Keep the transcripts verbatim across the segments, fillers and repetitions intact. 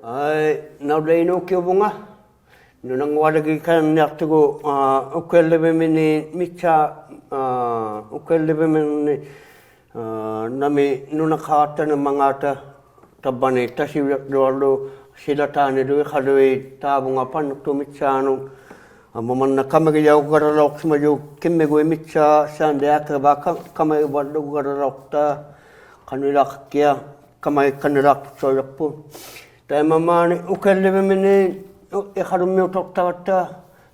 ᐊᐃ, ᓇᐅᓪᓚᐃᓐ ᐅᑭᐅᕗᖓ. ᓄᓇᙳᐊᓕᒌᒃᑲᓐᓂᐊᖅᑐᒍᑦ, ᐋ, ᐅᑭᐊᓪᓕᕕᒥᓂ ᒥᑦᓵ, ᐋ, ᐅᑭᐊᓪᓕᕕᒥᓂ, ᐋ, ᓇᒥ ᓄᓇᖃᖅᑕᓂᒻᒪᖔᑕ ᑕᕝᕙᓂ ᑕᓯᐅᔭᕐᔪᐊᕐᓗ ᓯᓚᑖᓂᓗ ᐃᖃᓗᐃᑦ ᑖᕗᖓ ᐸᓐᓂᖅᑑᑉ ᒥᑦᓵᓄᑦ. ᐊᒻᒪ ᒫᓐᓇ ᑲᒪᒋᔭᐅᒐᓚᐅᖅᓯᒪᔪᖅ ᑭᒻᒥᒍᐃᑦ ᒥᑦᓵ ᓵᓐᑎ ᐊᑭᕙ ᑲ-, ᑲᒪᒋᕙᓪᓗᒐᓚᐅᖅᑕ ᖃᓄᐃᓛᖃᒃᑭᐊᖅ ᑲᒪᒋᒃᑲᓐᓂᓛᖅᑐᖅᓴᐅᔭᖅᐳᑦ. ᑕᐃᒪ ᒫᓂ ᐅᑭᐊᓪᓕᕕᒥᓂ, ᐅ-, ᐃᖃᓗᒻᒥᐅᑕᐅᖅᑕᕋᑦᑕ,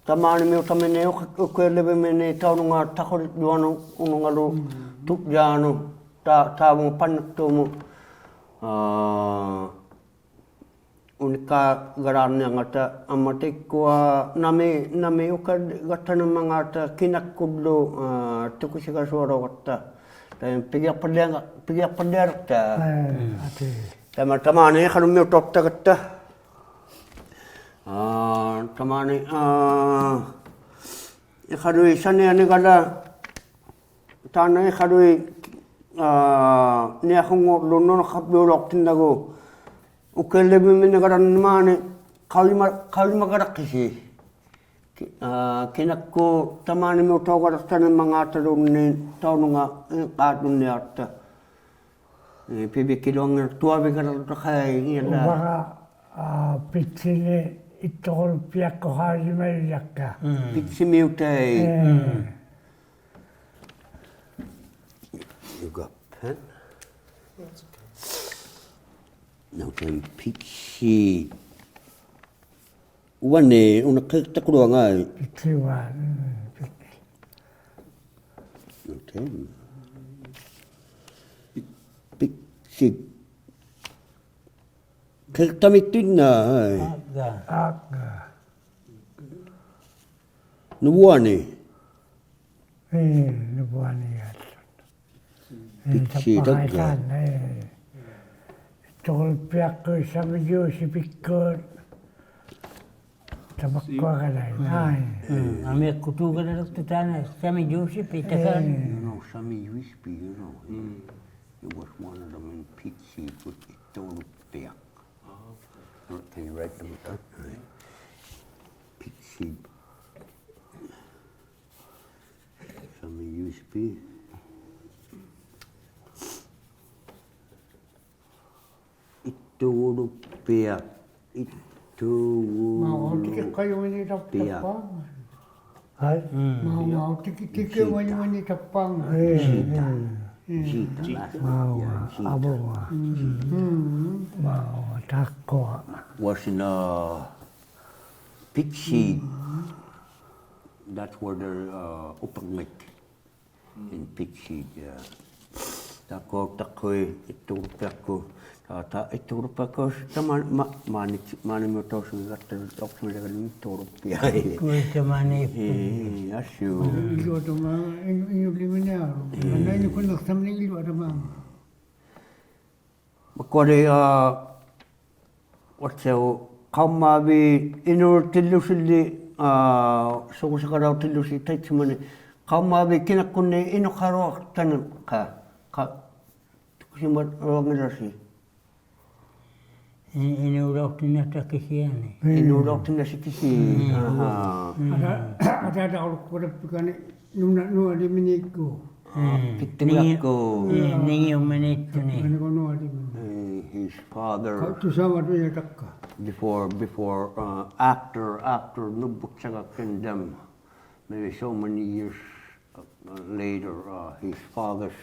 ᑕᒫᓂᒥᐅᑕᒥᓂ ᐅᑭ-, ᐅᑭᐊᓪᓕᕕᒥᓂ ᑕᐅᓄᖓ ᑕᑯᓕᔾᔪᐊᓄᑦ ᐅᓄᖓᓗ ᑐᔾᔮᓄᑦ, ᑖ-, ᑖᕗᖓ ᐸᓐᓂᖅᑑᒧᑦ, ᐋ, ᐅᓂᒃᑳᒐᓛᕐᓂᐊᕐᖓᑕ, ᐊᒻᒪ ᑕᐃᒃᑯᐊ ᓇᒥ, ᓇᒥ ᐅᑭᐊᓪᓕᒐᑦᑕᓂᒻᒪᖔᑕ ᑭᓇᒃᑯᓪᓗ, ᐋ, ᑐᑭᓯᒐᓱᐊᓚᐅᕋᑦᑕ. ᑕᐃᒪ ᐱᒋᐊᖅᐸᓪᓕᐊᖓ-, ᐱᒋᐊᖅᐸᓪᓕᐊᓕᖅᑕ. ᐄ, ᐊᑏ. ᑕᐃᒪ ᑕᒫᓂ ᐃᖃᓗᒻᒥᐅᑕᐅᖅᑕᕋᑦᑕ. ᐋ, ᑕᒫᓂ, ᐋ, ᐃᖃᓗᐃᑦ ᓴᓂᐊᓂᒐᓚᒃ, ᑖᓐᓇ ᐃᖃᓗᐃᑦ, ᐋ, ᓂᐊᖁᙴᕐᓗ ᓄᓇᖃᕝᕕᐅᓚᐅᖅᑎᓐᓇᒍ, ᐅᑭᐊᓪᓕᕕᒥᓂᒐᓚᓐᓂᒃ ᒫᓂ ᖃᐅᔨᒪ-, ᖃᐅᔨᒪᒐᓚᖅᑭᓯ. ᑭ-, ᐋ, ᑭᓇᒃᑯᑦ ᑕᒫᓂᒥᐅᑕᐅᒐᓚᖅᑕᓂᒻᒪᖔᑕᓘᓐᓃᑦ ᑕᐅᓄᖓ ᐃᖅᑳᓪᓗᓂᐊᖅᑕ. ᐄ, ᐱᕕᑭᓗᐊᙱᑦᑐᐊᕕᒐᓚᖅᑕᖃᐃ ᐃᓛ. ᐅᕙᖓ, ᐋ, ᐱᑦᓯᓂ ᐃᑦᑐᕈᓗᑉᐱᐊᒃᑯᑦ ᖃᐅᔨᒪᔪᔭᒃᑲ. ᒻᒻ. ᐱᑦᓯᒥᐅᑕᐃᑦ. ᐄ. ᒻᒻ. You got pen? That's okay. ᓇᐅᑦᑕᐃᓐ ᐱᑦᓯ. ᐅᕙᓂ, ᐅᓇ ᕿ-, ᑕᑯᓗᐊᖓᐃ. ᐱᑦᓯ ᐅᕙ, ᒻᒻ, ᐱᑦᓯ. Okay. ᐱ-, ᐱᑦᓯ. ᕿᖅᑕᒥᑦᑐᐃᓐᓇᐃ. ᐋᒃᑲ. ᐋᒃᑲ. ᓄᕗᐊᓂ. ᐄ, ᓄᕗᐊᓂ ᐊᑦᓱᑦ. ᐄ, ᐱᑦᓯ ᑕᑉᐸᖃᐃ ᑕᒡᒐ. ᑖᓐᓇ, ᐄ. ᑐᕈᓗᑉᐱᐊᒃᑯᑦ ᓴᒥᔪᓯᐱᒃᑯᑦ. ᑕᒪᒃᑯᐊᒐᓚᐃᑦ. ᒻᒻ. ᐋᐃ. ᒻᒻ. ᐊᒥᐊᒃᑯᑦ ᑐᒃᑲᓚᓚᖅᑐᑦ ᑖᓐᓇ ᓴᒥᔪᓯᐱᒃ ᑕᑲ. ᐄ. You know, ᓴᒥᔪᓯᐱᒃ, you know. ᒻᒻ. It was one of them in ᐱᑦᓯ, but ᐃᑦᑐᕈᓗᑉᐱᐊᒃ. Oh, okay. Can you write them down? ᐱᑦᓯ. ᓴᒥᔪᓯᐱᒃ. ᐃᑦᑐᕈᓗᑉᐱᐊᒃ. ᐃᑦᑐᕈᓗ-, ᒪᐅ ᑎᑭ ᖃᔪᖅ ᐃᓂ ᑕᑉ-, ᐱᐊᒃ. ᑕᑉᐹᖓ. ᐊᐃ? ᒪᐅ, ᒪᐅ ᑎᑭ, ᑎᑭ ᔪᖅ ᐃᓂ ᑕᑉᐹᖓ. ᐄ, ᔮᐃᑕ. ᐄ. ᔮᐃᑕ. ᔮᐃᑕ. ᒪᐅ, yeah, ᔮᐃᑕ. ᐊᕗᖓ. ᒻᒻ. ᒪᐅ, ᑖᒃᑯᐊ. Was in a pig seed. ᒻᒻ. That's where the, uh, ᐅᐱᕐᖏᑦ. In pig seed, yeah. ᑖᒃᑯᐊ, ᑖᒃᑯᐊ ᐃᑦᑐᕈᓗᑉᐱᐊᒃᑯᑦ. ᑖ, ᑖ, ᐃᑦᑐᕈᓗᑉᐱᐊᒃᑯᑦ, ᑕᒫ-, ᒪ-, ᒫᓂ-, ᒫᓂᒧᑦ ᑕᐅᓱᒪᒐᑦᑕ, ᑕᐅᓱᒪᒐᑦᑕ ᐃᑦᑐᕈᓗᑉᐱᐊᒃ. ᑯᐃ ᑕᒫᓂ. ᐄ, ᐊᓱ. ᐃᓗᐊ ᑕᒫ, ᐃᓗ-, ᐃᓗᓕᒻᒥᓂᐊᕈ. ᐄ. ᓇᐃᓐ ᑯᓇᖅ ᑕᒫᓂ ᐃᓗᐊ ᑕᒫ. ᒪᑯᐊᓕ, ᐋ, ᐅᐊᑦᓯᐊᕈ, ᖃᐅᒻᒪᕖᑦ ᐃᓅᑎᓪᓗᓯᓕ, ᐋ, ᓱᕈᓯᖃᓚᐅᑎᓪᓗᓯ ᑕᐃᑦᓱᒪᓂ. ᖃᐅᒻᒪᕖᑦ ᑭᓇᒃᑯᓐᓂᖅ ᐃᓄᖃᓗᐊᖅᑕᓐᓂᒃ ᖃ, ᖃ, ᑐᒃᓯᒪᓗᐊᙱᓚᓯ. ᐃ-, ᐃᓅᓚᐅᖅᑎᓐᓇᑕ ᑭᓯᐊᓂ. ᒻᒻ. ᐃᓅᓚᐅᖅᑎᓐᓇᓯ ᑭᓯ. ᒻᒻ. ᐊᕼᐊ. ᒻᒻ. ᐊᑖᑕ, ᐊᑖᑕ ᐅᓗᒃᑯᓗᒃᐱᑲᓂ ᓄᓇ-, ᓄᐊᓕᒥᓂᒃᑯᑦ. ᒻᒻ. ᐱᑦᑎᒧᔭᒃᑯᑦ. ᓂ-, ᓂ-, ᓂᖏᐅᒻᒥᓃᑦᑐᓂ. ᒪᓂᒃᑯᑦ ᓄᐊᓕᒥᓂᒃ. Eh, his father, ᖃ-, ᑐᓴᕙᑐᐃᓐᓇᑕᒃᑲ. Before, before, uh, after, after ᓄᕝᕗᒃᓴᒐᒃᑭᓐ them, maybe so many years, uh, later, uh, his father's,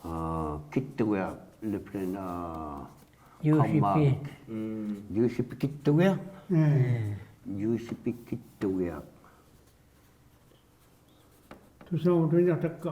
uh, ᑭᑦᑐᕆᐊᖅ lived in, uh, ᔫᓯᐱ. ᖃᐅᒻᒪᕖᑦ. ᒻᒻ. ᔫᓯᐱ ᑭᑦᑐᕆᐊᖅ. ᒻᒻ. ᔫᓯᐱ ᑭᑦᑐᕆᐊᖅ. ᑐᓴᕙᑐᐃᓐᓇᑕᒃᑲ.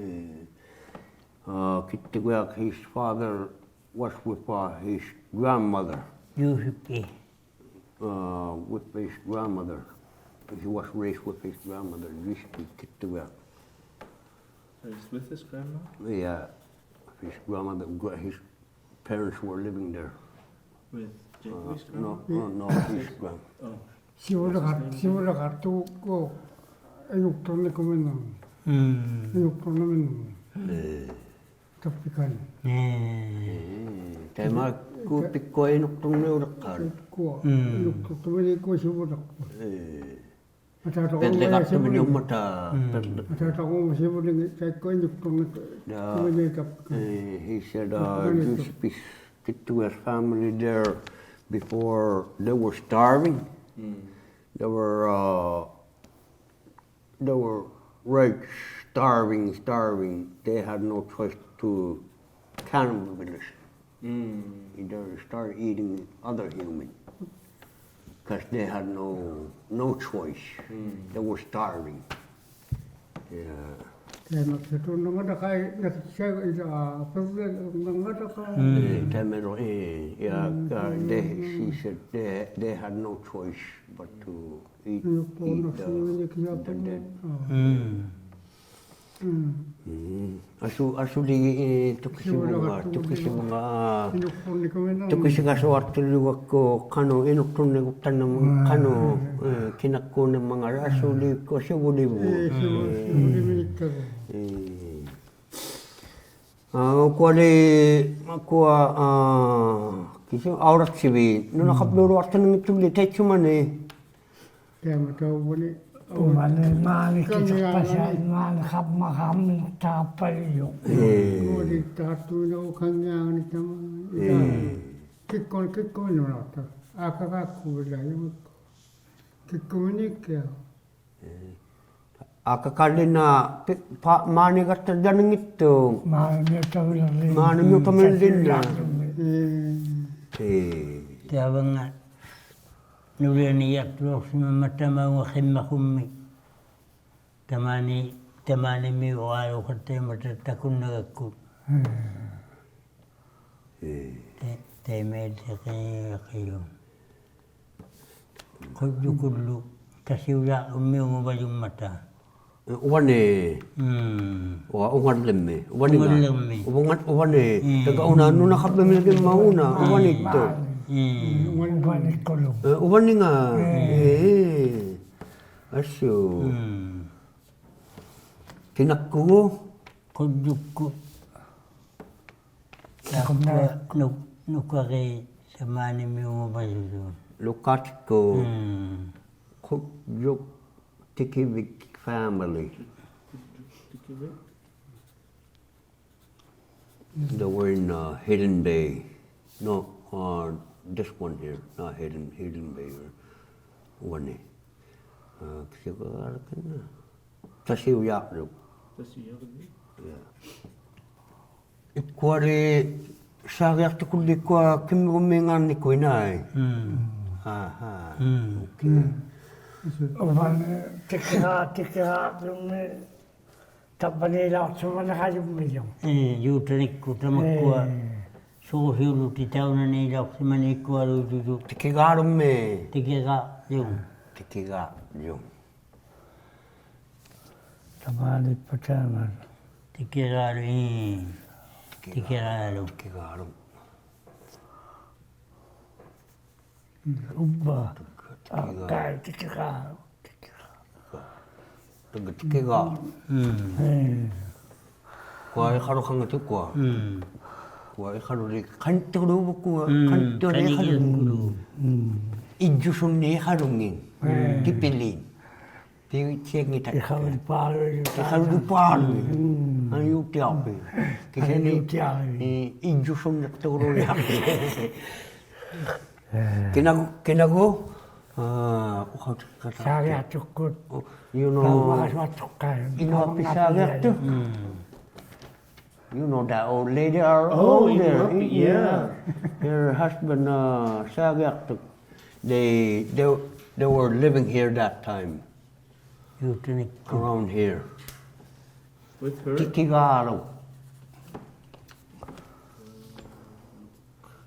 Eh, uh, Kittiwak, his father was with, uh, his grandmother. Yusupi. Uh, with his grandmother. He was raised with his grandmother, Yusupi Kittiwak. Raised with his grandma? Yeah, his grandmother, gra-, his parents were living there. With Jacoby's grandma? Uh, no, no, no, his grand- Oh. ᓯᕗᓚᖃᑦ-, ᓯᕗᓚᖃᑦᑐᒃᑯ ᐃᓄᒃᑐᕐᓂᑯᒥᓄᑦ. ᒻᒻ. ᐃᓄᒃᑐᕐᓂᒥᓄᑦ. ᐄ. ᑕᑉᐱᑲᓂ. ᐄ. ᐄ. ᑕᐃᒪᒃᑯᐊ ᐱᒃᑯᐊ ᐃᓄᒃᑐᕐᓂᐅᓕᖅᑲᑦ. ᐱᒃᑯᐊ. ᒻᒻ. ᐃᓄᒃᑐᕐᓂᒥᓄᑦ ᐃᒃᑯᐊ ᓯᕗᓚᖅᐸᑦ. ᐄ. ᐊᑖᑕᖅ ᐱᓪᓕᖃᖅᑐᒥᓂᐅᒻᒪᑕ. ᒻᒻ. ᐱᓪᓕ-, ᐊᑖᑕᖅ ᓯᕗᓪᓕᖏᑦ ᑕᐃᒃᑯᐊ ᐃᓄᒃᑐᕐᓂᒃ. Yeah. ᑐᒥᓂᐅᑕᖅ. Eh, he said, uh, Jacoby Kittiwak's family there before they were starving. Mm. They were, uh, they were, like, starving, starving. They had no choice to cannibalism. Mm. They started eating other human. 'Cause they had no, no choice. Mm. They were starving. Yeah. ᑕᐃᒪ ᑐᓐᓇᖓᑕᖃᐃ, ᓇᑦᓯᐊ ᐃᓛ ᐱᕐᕆᓐᓇᖓᑕᖃᐃ. Mm. Eh, ᑕᐃᒪᐃᓗ, eh, yeah, mm, uh, they, she said they, they had no choice but to eat, eat the, the dead. Mm. Mm. ᐊᓱ-, ᐊᓱᓕ, eh, ᑐᑭᓯᕗᖓ, ᑐᑭᓯᕗᖓ, ᑐᑭᓯᒐᓱᐊᖅᑐᓗᒐᒃᑯ ᖃᓄᖅ ᐃᓄᒃᑐᕐᓂᒍᑦᑕᓐᓇᒧᑦ, ᖃᓄᖅ, eh, ᑭᓇᒃᑰᓂᕐᒪᖔᓕ ᐊᓱᓕᒃᑯᐊ ᓯᕗᓕᕗᑦ. ᐄ, ᓯᕗᓕᕗᑦ. ᐄ. ᐋ, ᐅᑯᐊᓕ, ᐅᑯᐊ, ᐋ, ᑭᓱ ᐊᐅᓚᑦᓯᕖᑦ, ᓄᓇᖃᓪᓗᓗᐊᖅᑕᓐᓂᖏᑦᑐᓪᓕ ᑕᐃᑦᓱᒪᓂ. ᑕᐃᒪ ᑕᐅᕙᓂ. ᐅᕙᓂ ᒫᓂ ᑭᓱᐸᓴᐃᑦ ᒫᓂ ᖃᒻᒪᖃᒻᒥᓄᑦ ᑖᑉᐸᓕᔪᖅ. ᐄ. ᐅᕙᓂ ᑖᑦᑐᐃᓐᓇᐅᖅ ᖃᓐᓂᐊᖅ ᐊᓂᑕᒪ. ᐄ. ᑭᒃᑯᓂ, ᑭᒃᑯᓂ ᓄᓇᖅᑕ. ᐋᑲᒃᑲᒃᑯᕕᓚᔪᒍᒃᑯ. ᑭᒃᑯᒥᓂᒃᑭᐊᖅ. ᐄ. ᐋᑲᒃᑲᓕᓇ ᐱ-, ᐸ-, ᒫᓂᒐᑦᑕᓐᓂᖏᑦᑐᖅ. ᒫᓂᒥᐅᑕᕕᓕᓐ. ᒫᓂᒥᐅᑕᕐᒥᓕᓐ. ᒫᓂᒥᐅᑕᕐᒥᓕᓐ. ᐄ. ᐄ. ᑕᕝᕙᙵᑦ ᓄᓕᐊᓂᒃ ᐊᑐᓚᐅᖅᓯᒪᒻᒪᑕ ᑕᒪᐅᖓ ᕿᒻᒪᖁᒻᒥᒃ. ᑕᒫᓂ, ᑕᒫᓂᒥᐅᕌᓗᖃᑦᑕᐃᒻᒪᑕ ᑕᑯᓐᓇᒐᒃᑯ. ᒻᒻ. ᐄ. ᑕᐃ-, ᑕᐃᒪᐃᓕᕆᐊᕆᔪᖅ. ᖁᔾᔪᑯᓪᓗ ᑕᓯᐅᔮᕐᒥᐅᖑᕙᔪᒻᒪᑕ. ᐅᕙᓂ. ᒻᒻ. ᐅᐊ, ᐅᖓᓕᕐᒥ. ᐅᕙᓂᖓ. ᐅᕙᓂᕐᒥ. ᐅᕙᖓ-, ᐅᕙᓂ. ᒻᒻ. ᑕᒐ ᐅᓇ ᓄᓇᖃᕐᓗᒥᓕᕐᒪ ᐅᓇ, ᒻᒻ. ᐅᕙᓂᑦᑐᖅ. ᒻᒻ. ᐅᕙᓂ-, ᐅᕙᓂᒃᑯᓗ. ᐄ, ᐅᕙᓂᖓ. ᒻᒻ. ᐄ. ᐊᓱ. ᒻᒻ. ᑭᓇᒃᑯᒍ? ᖁᔾᔪᒃᑯᑦ. ᓄ-, ᓄᑲᕆ ᑕᒫᓂᒥᐅᖑᕙᔪᔪᑦ. ᓄᑲᑎᒃᑯᑦ. ᒻᒻ. ᖁᔾᔪᒃ ᑎᑭᕕᒃ family. They were in, uh, Hidden Bay. No, uh, this one here, not Hidden, Hidden Bay. One day. Uh, ᑕᓯᐅᔮᕐᓗᒃ. ᑕᓯᐅᔮᕐᓗᒃ. Yeah. ᐃᒃᑯᐊᓕ ᓵᕆᐊᖅᑐᑯᓪᓕ ᐃᒃᑯᐊ ᑭᒻᒥᒍᒻᒦᖓᓐᓂᒃᑯᐃ ᓇᐃ. ᒻᒻ. ᐊᕼᐊ. ᒻᒻ. Okay. ᒻᒻ. ᐅᕙᓂ ᑎᑭᕋ, ᑎᑭᕋ, ᓄᒻᒥ ᑕᑉᐸᓃᓚᐅᖅᓯᒪᓐᓂᖃᓗᒻᒥᔪᖅ. ᐄ, ᔫᑕᓂᒃᑯᑦ ᑕᒪᒃᑯᐊ. ᐄ. ᓲᕈᓯᐅᓗᑎᒃ ᑕᐅᓇᓃᓚᐅᖅᓯᒪᓃᒃᑯᐊᓘᔪᔪᖅ. ᑎᑭᕌᓗᒻᒥ. ᑎᑭᕌᓗᒻ. ᑎᑭᕌᓗᒻ. ᑕᒫᓃᑉᐸᑕᒪ. ᑎᑭᕌᓗᒻ, ᐄ. ᑎᑭᕌᓗᒻ. ᑎᑭᕌᓗᒻ. ᑎᑭᕌᓗᒻ. ᐅᕝᕙ. ᑎᑭᕋ. ᐋᒃᑲᐃ ᑎᑭᕋ. ᑎᑭᕋ. ᑎᑭᕋ. ᒻᒻ. ᐄ. ᑯᐊ ᐃᖃᓗᖃᖓᑎᒃᑯᐊ. ᒻᒻ. ᑯᐊ ᐃᖃᓗᓕ ᖃᓂᑐᕈᕗᒃᑯᐊ. ᒻᒻ. ᖃᓂᑐᕈᕗᒃᑯ. ᒻᒻ. ᐃᔾᔪᓱᓐᓂ ᐃᖃᓗᖏᑦ. ᒻᒻ. ᑎᐱᓕᓐ. ᑎ-, ᑎᐊᖏᑕ. ᐃᖃᓗᓕᐹᓗᒃ. ᐃᖃᓗᓕᐹᓗᒃ. ᒻᒻ. ᐊᔪᑎᐊᐱ. ᑭᓯᐊᓂ ᐊᔪᑎᐊᐱ. ᐃ-, ᐃᔾᔪᓱᓐᓂᖅᑐᕈᓕᐊᐱ. ᑭᓇ-, ᑭᓇᒍ? ᐋ, ᐅᖃᐅᑎᒃᑲ. ᓵᒋᐊᖅᑐᒃᑯᑦ. Oh, you know, ᑕᐅᒪᓱᐊᖅᑐᖅᑲᐃ. ᐃᓄᐊᐱᒃ ᑕᐅᒪᓱᐊᖅᑐᖅ. ᓵᒋᐊᖅᑐᖅ. Mm. You know that old lady are Oh, over there. Inuapi, yeah. Her husband, uh, ᓵᒋᐊᖅᑐᖅ. They, they, they were living here that time. ᔫᑎᓂᒃ. Around here. With her? ᑎᑭᒐᓗᒃ.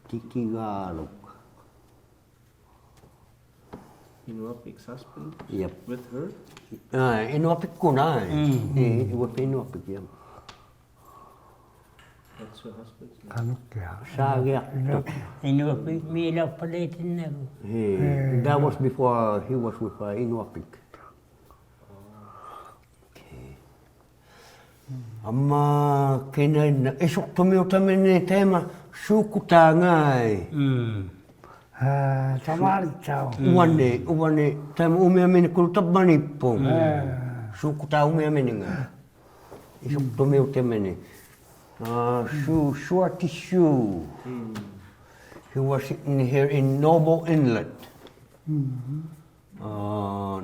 ᑎᑭᒐᓗᒃ. Inuapic's husband? Yep. With her? ᐋ, ᐃᓄᐊᐱᒃᑯᓐ. Mm. ᐄ, with Inuapic, yeah. What's her husband's name? ᖃᓄᖅᑭᐊᖅ. ᓵᒋᐊᖅᑐᖅ. ᐃᓄᐊᐱᒃ ᒥᓚᐅᑉᐸᓚᐃᑎᓐᓇᒍ. He, that was before he was with, uh, Inuapic. Okay. ᐊᒻᒪ ᑭᓇᐃᓐᓇ ᐃᓱᖅᑐᒥᐅᑕᒥᓂᖅ ᑕᐃᒪ ᓲᑯᑖᖓᐃ. Mm. ᐋ, ᑕᒫᓕᑦᑕᐅᖅ. ᐅᕙᓂ, ᐅᕙᓂ, ᑕᐃᒪ ᐅᒥᐊᒥᓂᒃᑯᓗ ᑕᕝᕙᓂ ᐃᑉᐳᖅ. Mm. ᓲᑯᑖ ᐅᒥᐊᒥᓂᖓ. ᐃᓱᖅᑐᒥᐅᑕᒥᓂᖅ. ᐋ, ᓲ-, ᓱᐊᑎᓲ. Mm. He was in here in Noble Inlet. Mm. ᐋ,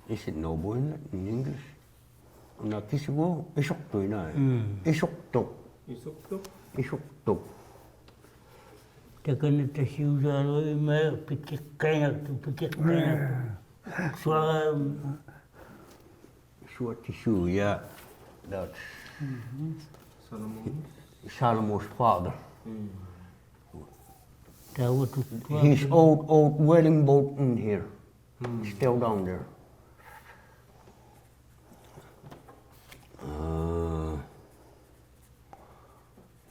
Is it Noble Inlet in English? ᐅᓇ ᑭᓱᒍ ᐃᓱᖅᑐᐃᓐᓇᐃ. Mm. ᐃᓱᖅᑐᖅ. ᐃᓱᖅᑐᖅ. ᐃᓱᖅᑐᖅ. ᑕᑲᓇ ᑕᓯᐅᓴᓗᐃᒻᒪ ᐱᑭᖅᑲᐃᓐᓇᖅᑐᖅ, ᐱᑭᖅᑲᐃᓐᓇᖅᑐᖅ. ᓱᐊ-, ᓱᐊᑎᓲ, yeah. That's Mm-hmm. Solomon's? Solomon's father. Mm. ᑕᐅᑐ-, His old, old whaling boat in here. Hmm. Still down there. Uh,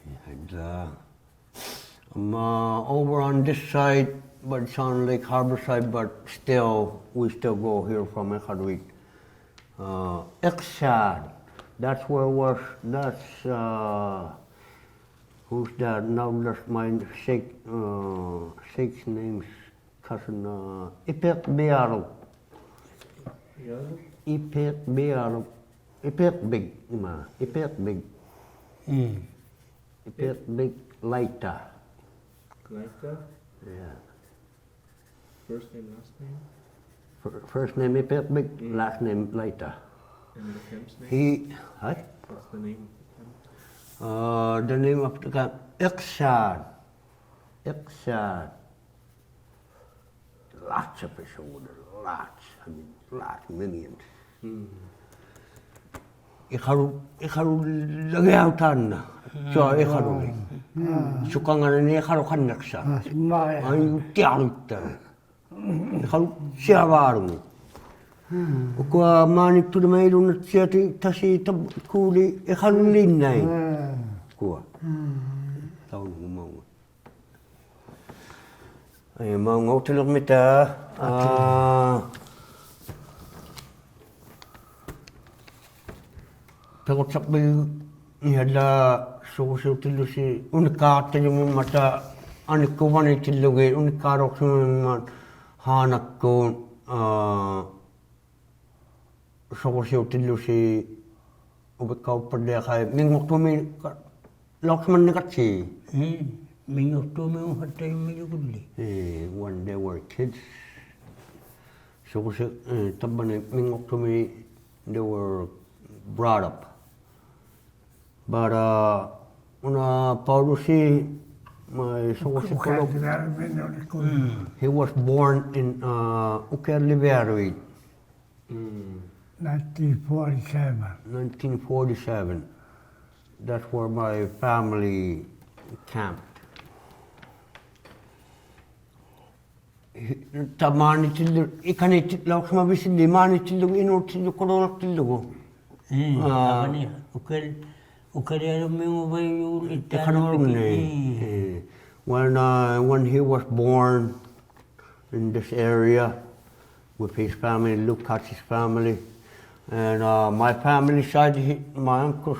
yeah, the, um, uh, over on this side, but it's on Lake Harbor side, but still, we still go here from Iqaluit. Uh, Iqsaad, that's where was, that's, uh, who's that? Now that's my shake, uh, shake's name's cousin, uh, Ipiq Biaru. Biaru? Ipiq Biaru. Ipiq Big, ima, Ipiq Big. Mm. Ipiq Big Laita. Laita? Yeah. First name, last name? Fir-, first name Ipiq Big, Mm. last name Laita. And the camp's name? He, huh? What's the name of the camp? Uh, the name of the camp, Iqsaad. Iqsaad. Lots of fish over there, lots. I mean, lots, millions. Hmm. Iqalu, Iqalu lagiautaanna. Hmm. Sua Iqalu. Hmm. Sukanganani Iqalu kanniqsa. Ah, sumaya. Ai, tialuitta. Iqalu siavaaluni. Hmm. Ukua maani tulimailunnatsiati tasi tab-, kuuli Iqaluliinnai. Hmm. Ukua. Hmm. Taunuk maunga. Ai, maunga utilirmita, aa, pequtsaqpigihalla suqusiutillusi unikkaaqattiljumimmat anikkut uvaniitillugit, unikkaaluaqsimamimmat haanakkut, aa, suqusiutillusi upikkauppalliaqai minnguqtuumi ka-, lauqsimanniqatsi. Mm, minnguqtuumi uhattajummijukulli. Eh, when they were kids. Suqusi-, eh, tappani minnguqtuumi they were brought up. But, uh, una Paulusi, my suqusiqulu, Mm. he was born in, uh, Ukialivialuit. Mm. Nineteen forty-seven. Nineteen forty-seven. That's where my family camped. Hi-, ta maaniitillugit, ikaniitillugu, lauqsimavisilli maaniitillugit, inuutillugu, kuluuqtillugu. Mm, aa, avani, Ukal-, Ukalialummiunguvayuulit, Iqaluurunni. Mm. Eh, when, uh, when he was born, in this area with his family, Lukacs' family. And, uh, my family side, he, my uncles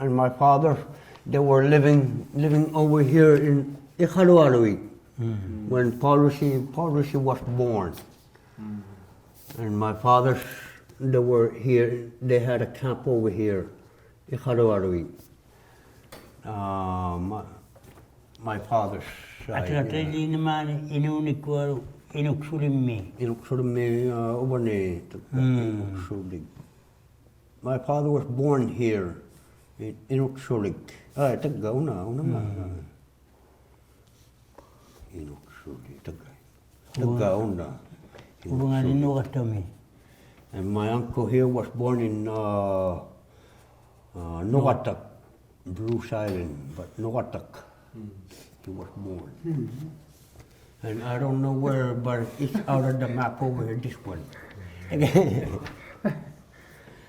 and my father, they were living, living over here in Iqalualuit Mm. when Paulusi, Paulusi was born. Mm. And my father's They were here, they had a camp over here. Iqalualuit. Uh, my, my father's side, yeah. Atiratailiinamani inuunikualu Inuksulimmi. Inuksulimmi, uh, uvani, mm. Inuksulik. My father was born here in Inuksulik. Ah, tagga, una, una, mm. Inuksulik, tagga. Tagga, una. Uvunga ni Inuksulik. Nuqatami. And my uncle here was born in, uh, uh, Nuqatak. Bruce Island, but Nuqatak. He was born. And I don't know where, but it's out of the map over here, this one. I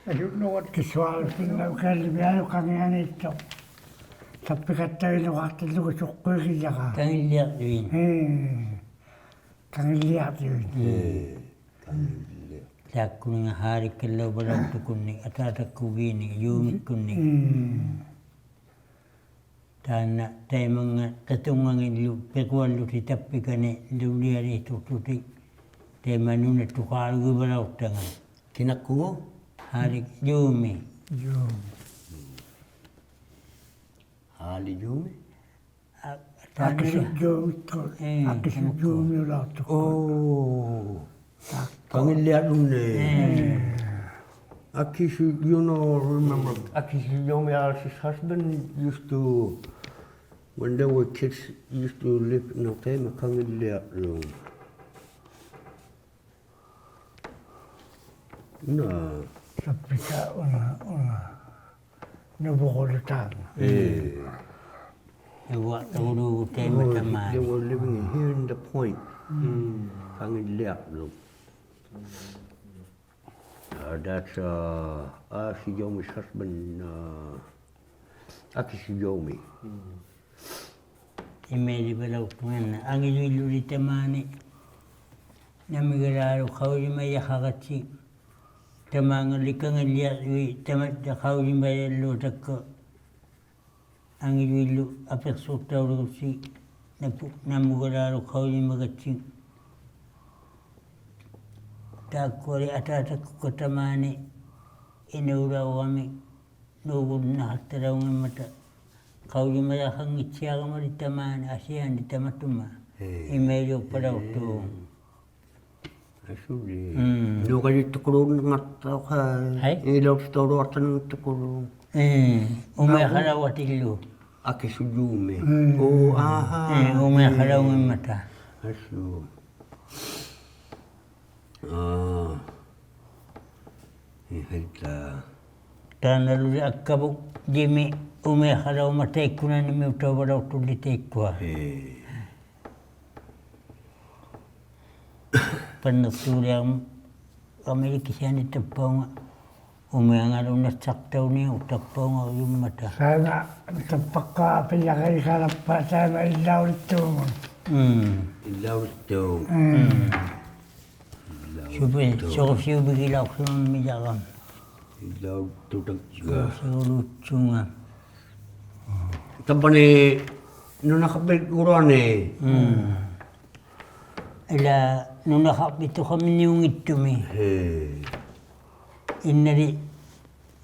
don't know what. Kisualutinnaukallimialuqangianiittoq. Tappikattauinuqaqtillugu suqquigijara. Kangilliaqtuin. Ee. Kangilliaqtuin. Ee, kangilliaq. Taakkuninga Haalikkallauvalauqtukunnik, Ataatakkugiinnik, Juumikkunnik. Mm. Taanna taimanga qitunngangillu piquallutik tappikani lulialiituqtutik taima nunatuqaalugivalauqtanga. Kinakkugu? Haalik Juumi. Juumi. Haalik Juumi? A-, Akisut Juumi, ee, Akisut Juumi ulauqtukkut. Oh. Kangilliaqluni. Ee. Akisut, you know, remember, Akisut Juumi, Alice's husband used to, when they were kids, used to live in a famous Kangilliaqlu. Una. Tappika una, una. Nuvuqulutaanga. Ee. Nuvuqulutaanga. Oh, they were living here in the point. Mm. Kangilliaqlu. Uh, that's, uh, Akisut Juumi's husband, uh, Akisut Juumi. Mm. Imailivalauqtunga, angijuillulik tamaani. Namigalaalu qaujimajaqaratsi. Tamaangali Kangilliaqlui tamatta qaujimajalluutakka. Angijuillu apiqsuqtaulugutsi. Napu-, namugalaalu qaujimagatsi. Taakkuali Ataatakkukka tamaani inaulaurami. Nuugunnaqattalaungimmata qaujimajaqanngitsiarumali tamaani asiani tamatuma. Ee. Imailiuqpalauqtuq. Ee. Asuli. Mm. Nuuqajittukuluunnaqattauq. Hai? Ilauqtauluaqtannaqtukuluuq. Ee. Umiaqalauatillu. Akisut Juumi. Mm. Oo, aha. Ee, umiaqalaungimmata. Asu. Aa. Ihaita. Taannalu Akkavut Jimi umiaqalauma taikkunanimiutauvalauqtulli taikkua. Ee. Panniqtuuliarmili kisiani tappaunga. Umiangalu nassaqtauniuq tappaunga ujummata. Taima tappakka apilaqaikalappa taima illaulittuumun. Mm. Illaulittuuq. Mm. Mm. Illaulittuuq. Supi, supi, supigilauqsimammijaram. Illaulittuuq tagga. Supi, supi, supi. Tappani nunaqappit uraani. Mm. Ilaa nunaqaqpituqaminiunngittumik. Hee. Innali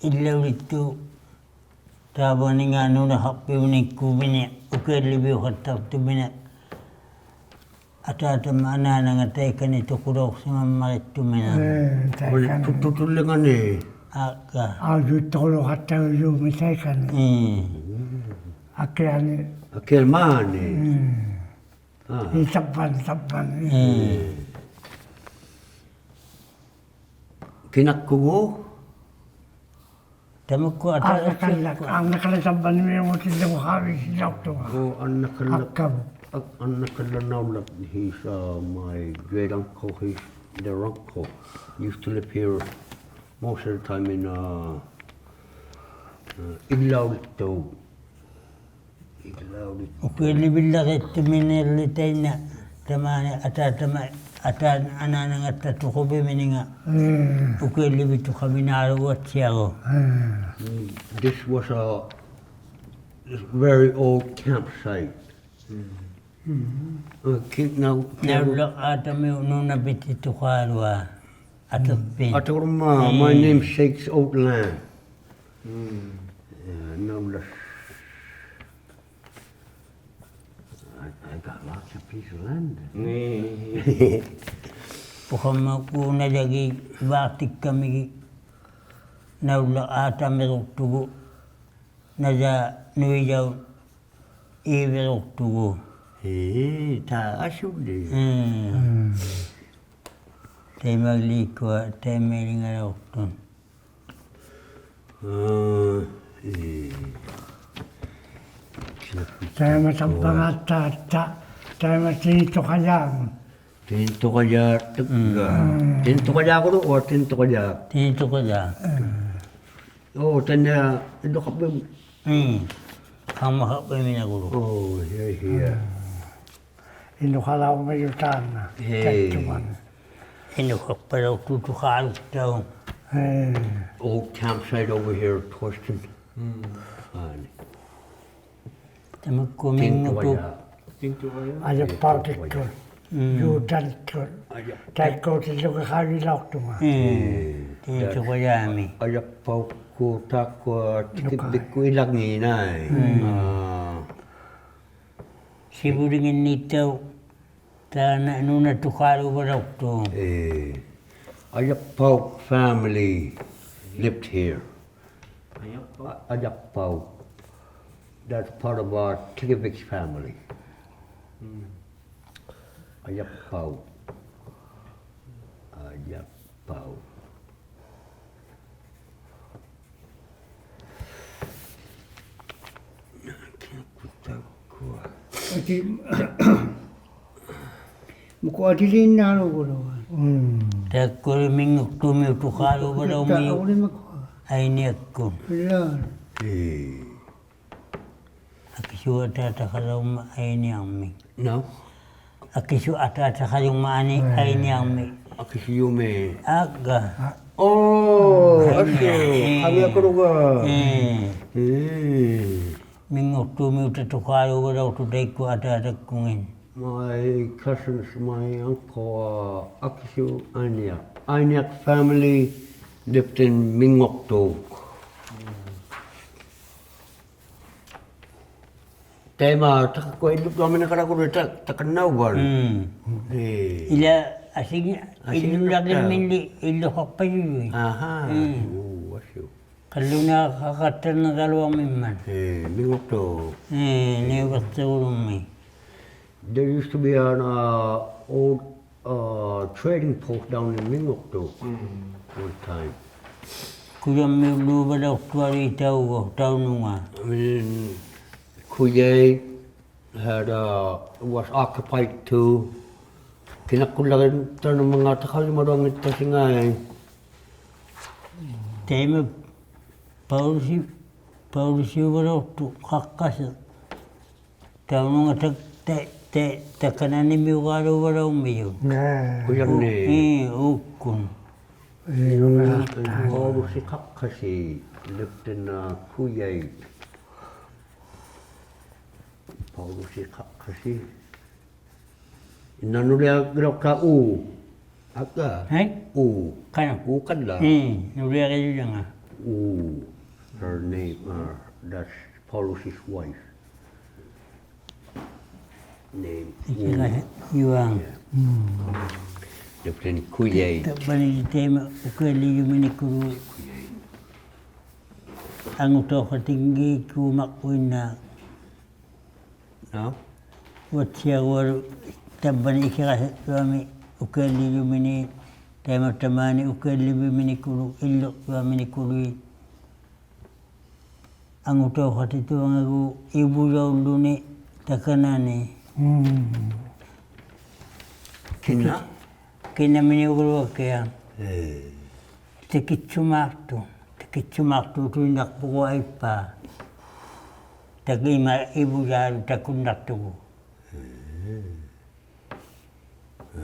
illaulittuuq taavaninnga nunaqaqpiunikkuuminiq ukialliviuqattaqtuminiq. Ataatama anaananga taikani tuqulauqsimammarittuminiq. Ee, taikani. Tuttutullingani. Akka. Aujuttuquluqattaujuumi taikani. Ee. Akiani. Akiani maani. Ee. Aa. Ii, tappani, tappani. Ee. Kinakkugu? Tamakku Ataatakkukka. Arnakalla, Arnakalla tappani miumutillugu haavisilauqtunga. Oh, Arnakalla. Akkavut. Ak-, Arnakalla Naulak, he's, uh, my great uncle, he's their uncle. Used to live here most of the time in, uh, uh, Illaulittuuq. Ukiallivillarittuminirli tainna tamaani ataatama, ataan anaanangatta tuquvimininga. Mm. Ukiallivituqaminaalugatsiaruk. Mm. This was a very old campsite. Mm. Uh, ki-, now, Naulak aatamiuq nunavitituqaalua. ᐊᑎᖅᐱᓐ. ᐊᑎᖅᒪ, my namesake's old land. ᒻᒻ. Yeah, no less. I, I got lots of piece of land. ᒻᒻ. ᐳᖃᒻᒪᒃᑯ ᓇᔭᒋᒃ ᕚᖅᑎᒃᑲᒥᒋᒃ ᓇᐅᓪᓚᖅ ᐋᑕᒥᕈᖅᑐᒍ, ᓇᔭ ᓄᐃᔭᐅᑉ ᐃᕕᕈᖅᑐᒍ. ᐄ, ᑕ ᐊᓱᓕ. ᒻᒻ. ᒻᒻ. ᑕᐃᒪᓕᒃᑯᐊ, ᑕᐃᒪᐃᓕᖓᓚᐅᖅᑐᖅ. ᐋ, ᐄ. ᑕᐃᒪ ᑕᕝᕙᖓᑦᑕ, ᑕ, ᑕᐃᒪ ᑎᓂᑐᖃᔮᒻ. ᑎᓂᑐᖃᔮᖅ, ᒻᒻ. ᑎᓂᑐᖃᔮᒃᑯᓗᒃ, ᐆ, ᑎᓂᑐᖃᔮᖅ. ᑎᓂᑐᖃᔮᖅ. ᒻᒻ. ᐆ, ᑕᓐᓇ, ᐃᓄᖃᖅᐱᒻ. ᒻᒻ. ᖃᒻᒪᖃᖅᐱᒥᓇᒃᑯᓗᒃ. ᐆ, ᕼᐃ, ᕼᐃ. ᒻᒻ. ᐃᓄᖃᓚᐅᕐᒥᔪᑦ ᑖᓐᓇ, ᕼᐃ. ᑕᐃᑦᑐᒪᓐ. ᐃᓄᖃᖅᐸᓚᐅᖅᑐᑦ ᑐᖃᓗᒃᑕᐅᖅ. ᕼᐃ. Old campsite over here, Torsten. ᒻᒻ. ᐋᓂ. ᑕᒪᒃᑯᐊ ᒥᖑᑐ. ᑎᓂᑐᖃᔮᖅ. ᑎᓂᑐᖃᔮᖅ. ᐊᔭᑉᐸᐅᑎᒃᑯᑦ. ᒻᒻ. ᔫᑕᓕᒃᑯᑦ. ᐊᔭᑉ. ᑕᐃᒃᑯᑎᓪᓗᒋᖃᐅᔨᓚᐅᖅᑐᖓ. ᒻᒻ. ᒻᒻ. ᑎᓂᑐᖃᔮᒥ. ᐊᔭᑉᐸᐅᒃᑯᑦ ᑖᒃᑯᐊ ᑎᑭᕕᒃᑯᑦ ᐃᓚᖏᑦ ᓇᐃ. ᒻᒻ. ᐋ. ᓯᕗᓕᖏᓐᓂᑦᑕᐅᖅ ᑖᓐᓇ ᓄᓇ ᑐᖃᓘᕙᓚᐅᖅᑐᖅ. ᐄ. ᐊᔭᑉᐸᐅᒃ family lived here. ᐊᔭᑉᐸᐅᒃ. ᐊ-, ᐊᔭᑉᐸᐅᒃ. That's part of our Tikivik family. ᒻᒻ. ᐊᔭᑉᐸᐅᒃ. ᐊᔭᑉᐸᐅᒃ. ᐊᑏ, ᒧᒃᑯᐊ ᐊᑎᓕᓐᓈᓗᒍᓗ. ᒻᒻ. ᑕᐃᒃᑯᓕ ᒥᖑᖅᑑᒥᐅᑦ ᑐᖃᓘᕙᓚᐅᕐᒥᔪᑦ. ᑕᐅᓕᒪᒃᑯᐊ. ᐊᐃᓂᐊᒃᑯᑦ. ᓚ. ᐄ. ᐊᑭᓲᖅ ᐊᑖᑕᖃᓚᐅᕐᒪᑦ ᐊᐃᓂᐊᕐᒥᒃ. ᓇᐅᒃ. ᐊᑭᓲᖅ ᐊᑖᑕᖃᓚᐅᕐᒪᑦ ᐊᓂ-, ᐊᐃᓂᐊᕐᒥᒃ. ᐊᑭᓲᖅ ᔪᒥ. ᐊᒡᒐ. ᐆ, ᐊᓱ. ᐊᐃᓂᐊᕐᒥᒃ. ᖃᒥᐊᑯᓗᒐ. ᐄ. ᐄ. ᒥᖑᖅᑑᒥᐅᑕ ᑐᖃᓘᕙᓚᐅᖅᑐᖅ ᑕᐃᒃᑯᐊ ᐊᑖᑕᒃᑯᖏᓐ. My cousins, my uncle, uh, ᐊᑭᓲᖅ ᐊᐃᓂᐊᖅ. ᐊᐃᓂᐊᖅ family lived in ᒥᖑᖅᑑᒃ. ᑕᐃᒪ ᑕᑯᒃᑯᐊ ᐃᓗᒃᓴᒥᓂᖃᕋᒃᑯ ᑕ-, ᑕᑲᓐᓇᐅᕙᓐ. ᒻᒻ. ᐄ. ᐃᓛ ᐊᓯᖏ-, ᐊᓯᖏᓗᒃᑕᐅᖅ. ᐃᓗᓪᓚᕆᒻᒥᓕ ᐃᓗᖃᖅᐸᔪᔪᐃᑦ. ᐊᕼᐊ. ᒻᒻ. ᐆ, ᐊᓱ. ᖃᓪᓗᓈᖃᖃᑦᑕᓐᓂᕋᓗᐊᕐᒥᒻᒪᑦ. ᐄ, ᒥᖑᖅᑑᒃ. ᐄ, ᓂᐅᕕᖅᑎᕈᓗᒻᒥ. There used to be an, uh, old, uh, trading post down in ᒥᖑᖅᑑᒃ. ᒻᒻ. One time. ᑯᔭᒻᒥᐅᓪᓗᕙᓚᐅᖅᑐᐊᓗᐃᑦ ᑕᐅᒎᖅ, ᑕᐅᓄᖓ. I mean, ᑯᔭᐃᑦ had, uh, was occupied too. ᑭᓇᒃᑯᓪᓚᕆᑦᑕᓐᓂᒪᖔᑦ ᑕᖃᐅᔨᒪᓗᐊᙱᑦᑕᓯᖓᐃ. ᑕᐃᒪ ᐸᐅᓗᓯ-, ᐸᐅᓗᓯᐅᕙᓚᐅᖅᑐᖅ ᖃᖅᑲᓯ. ᑕᐅᓄᖓ ᑕ-, ᑕ-, ᑕ-, ᑕᑲᓇᓂᒥᐅᕌᓘᕙᓚᐅᕐᒥᔪᑦ. ᒻᒻ. ᑯᔭᓐᓂ. ᐄ, ᐆᒃᑯᓐ. ᐄ, ᓄᓇ. ᐄ, ᐸᐅᓗᓯ ᖃᖅᑲᓯ, lived in, uh, ᑯᔭᐃᑦ. ᐸᐅᓗᓯ ᖃᖅᑲᓯ. ᐃᓐᓇ ᓄᓕᐊᒋᓚᐅᖅᑕ ᐆ. ᐊᒡᒐ. ᕼᐊᐃ? ᐆ. ᖃᓄᖅ? ᐆ ᑲᓪᓚ. ᐄ, ᓄᓕᐊᒋᓪᓚᖓ. ᐆ. Her name, uh, that's Paulus's wife. Name. ᐃᓱᒪ ᐆ. ᔪᐊᖅ. Yeah. ᒻᒻ. Lived in ᑯᔭᐃᑦ. ᑕᕝᕙᓂ ᑕᐃᒪ ᐅᑭᐊᓪᓕᔪᒥᓂᑯᓗᒃ. ᑯᔭᐃᑦ. ᐊᖑᑕᐅᖃᑎᙱᒃᑯ ᒪᕐᕈᐃᓐᓇᖅ. ᓇ? ᐅᐊᑦᓯᐊᕈᐊᓗᒃ ᑕᕝᕙᓂ ᐃᑭᕋᓴᕐᔪᐊᒥ ᐅᑭᐊᓪᓕᔪᒥᓃᑦ, ᑕᐃᒪ ᑕᒫᓂ ᐅᑭᐊᓪᓕᕕᒥᓂᑯᓗᒃ, ᐃᓪᓗᕐᔪᐊᒥᓂᑯᓗᐃᑦ. ᐊᖑᑕᐅᖃᑎᑐᐊᖓᒎᖅ ᐃᕗᔭᐅᓪᓗᓂ ᑕᑲᓇᓂ. ᒻᒻ. ᑭᓇ? ᑭᓇᒥᓂᐅᒐᓗᐊᕿᐊᖅ. ᐄ. ᑎᑭᑦᓱᒫᖅᑐᖅ, ᑎᑭᑦᓱᒫᖅᑑᑐᐃᓐᓇᖅᐳᒍ ᐊᐃᑉᐹ. ᑕᒡᒐ ᐃᒫᒃ ᐃᕗᔮᓗ ᑕᑯᓐᓇᖅᑐᒍ. ᐄ. ᐄ.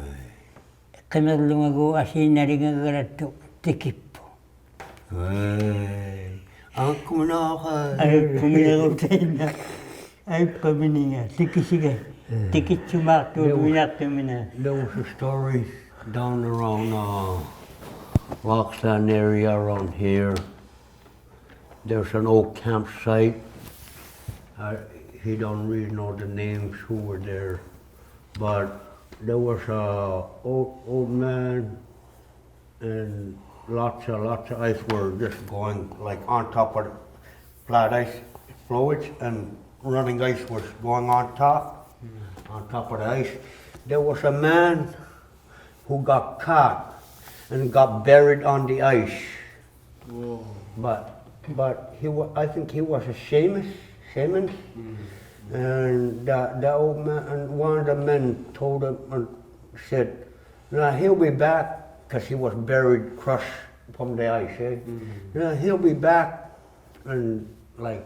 ᕿᒥᕐᓗᖓᒎᖅ ᐊᓯᓐᓇᓕᖓᒐᓚᑦᑐᖅ ᑎᑭᑉᐳᖅ. ᐄ. ᐊᖅᑯᒥᓇᖅ. ᐊᐃᑉᑯᒥᓇᖅ ᑕᐃᓐᓇ. ᐊᐃᑉᐸᒥᓂᖓ, ᑎᑭᓯᒐ. ᐄ. ᑎᑭᑦᓱᒫᖅᑑᑐᐃᓐᓇᖅᑐᒥᓇ. There was a story down around, uh, Loxland area around here. There's an old campsite. Uh, he don't really know the names who were there, but there was a old, old man and lots of, lots of ice were just going, like, on top of the flat ice floes, and running ice was going on top, on top of the ice. There was a man who got caught and got buried on the ice. Whoa. But, but he wa-, I think he was a shaman, shaman. And the, the old man, and one of the men told him and said, "No, he'll be back," 'cause he was buried, crushed from the ice, eh? "No, he'll be back." And, like,